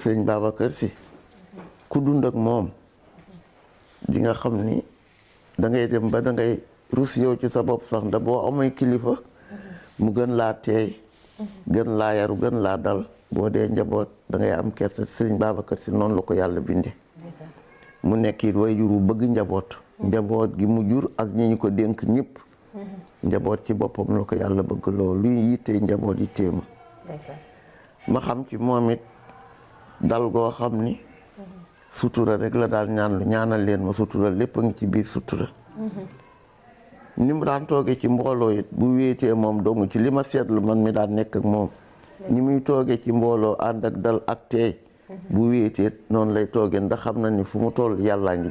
sëñ Babacar Si ku dund ak moom di nga xam ni da ngay dem ba da ngay rus yow ci sa bopp sax ndax boo amee kilifa mu gën laa teey gën laa yaru gën laa dal boo dee njaboot da ngay am kersa sëriñ Babacar Si noonu la ko yàlla binde mu nekk it way jur wu bëgg njaboot gi mu jur ak ñi ñu ko dénk ñëpp njaboot ci boppam la ko yàlla bëgg loolu luy yittee njaboot yi téema ma xam ci moom it dal goo xam ni sutura rek la daal ñaanal leen ma sutura lépp a ngi ci biir sutura ni mu daan toogee ci mbooloo it bu wéetee moom dong ci li ma seetlu man mi daan nekk ak moom ni muy toogee ci mbooloo ànd ak dal ak teey bu wéetee noonu lay toogee ndax xam na ni fu mu toll yàllaa ngi